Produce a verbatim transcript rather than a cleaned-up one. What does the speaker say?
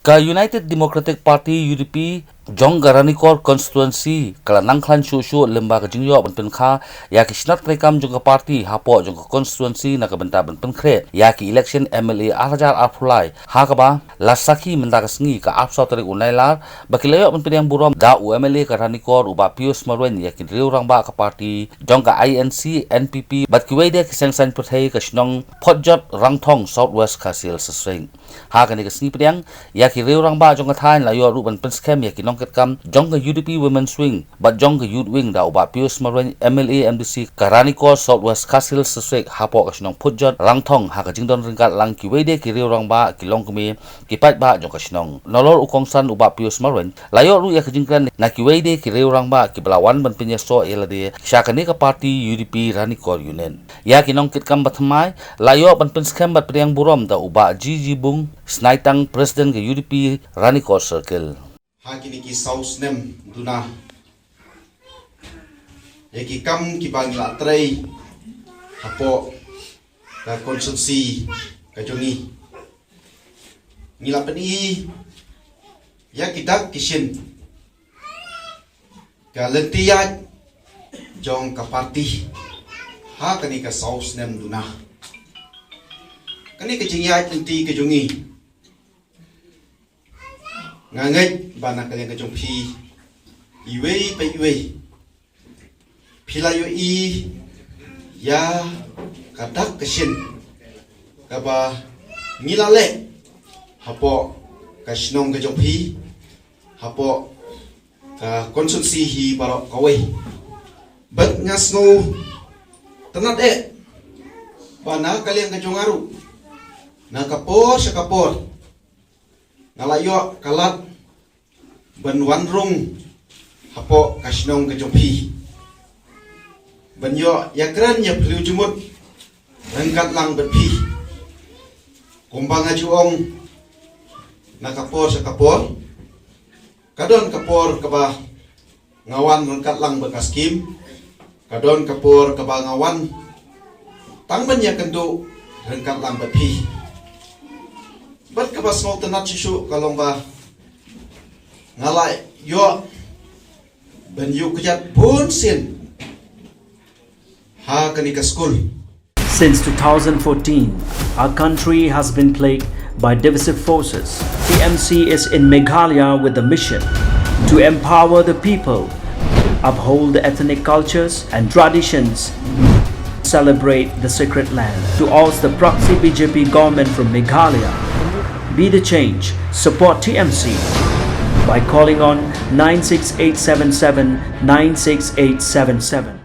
Ka United Democratic Party, U D P, jong ka Ranikor Constituency ka la nang khlaiñ shuh shuh lyngba ka jingïoh ban pynkha ïa ki shnat treikam jong ka party hapoh jong ka constituency na ka bynta ban pynkhreh ïa ki election M L A ar hajar arphew lai, ha kaba la sakhi mynta ka sngi ka arphew saw tarik u Nailar ba ki la ïoh ban pdiang burom da u M L A ka Ranikor u Bah Pius Marwein ïa ki riew rangbah ka party jong ka I N C, N P P bad kiwei de ki seng saiñ pyrthei ka shnong Photjot, Rangthong, South West Khasi Hills District. Ha kane ka sngi pdiang ïa ki riew rangbah jong ka thaiñ la ïoh ruh ban pynskhem ïa ki nongkitkam jong ka U D P Women's Wing bad jong ka Youth Wing da u Bah Pius Marwein, M L A M D C ka Ranikor South West Khasi Hills District hapoh ka shnong Phutjot, Rangthong ha ka jingdon ryngkat lang kiwei de ki riew rangbah, ki longkmie, ki paidbah jong ka shnong. Nalor u kongsan u Bah Pius Marwein la ïoh ruh ïa ka jingkren na kiwei de ki riew rangbah kiba la wan ban pynïasoh ïa lade sha kane ka party U D P Ranikor Unit. Ïa ki nongkitkam ba thymmai la ïoh ban pynskhem bad pdiang burom da u Bah G G Bung Snaitang, President ka U D P Ranikor Circle. Ha kine ki saw snem duna, ïa ki kam kiba ngi la trei hapoh ka constituency ka jong ngi, ngi la pyni ïa ki dak ki shin, ka lynti ïaid jong ka party ha kane ka saw snem duna. Kane ka jingïaid lynti ka jong ngi, nga ngeit ba na ka liang ka jong phi, iwei pa iwei phi la ïohi ïa ka dak ka shin kaba ngi la leh hapoh ka shnong ka jong phi, hapoh ka constituency hi baroh kawei. Bad nga sngewtynnad eh ba na ka liang ka jong nga ruh, na ka por sha ka por nga la ïoh ka lad ban wan rung hapoh ka shnong ka jong phi, ban ïoh ïakren ïa phi, ïa jingmut ryngkat lang bad phi. Kumba nga ju ong, na ka por sha ka por, ka don ka por kaba nga wan ryngkat lang bad ka skim, ka don ka por kaba nga wan tang ban ïakynduh ryngkat lang bad phi. Bad kaba sngewtynnad shuh shuh ka long ba nga la ïoh ban ïuh kjat bun sien ha kane ka skul. Since two thousand fourteen, our country has been plagued by divisive forces. T M C is in Meghalaya with the mission to empower the people, uphold the ethnic cultures and traditions, celebrate the sacred land. To oust the proxy B J P government from Meghalaya, be the change, support T M C by calling on nine six eight seven seven nine six eight seven seven.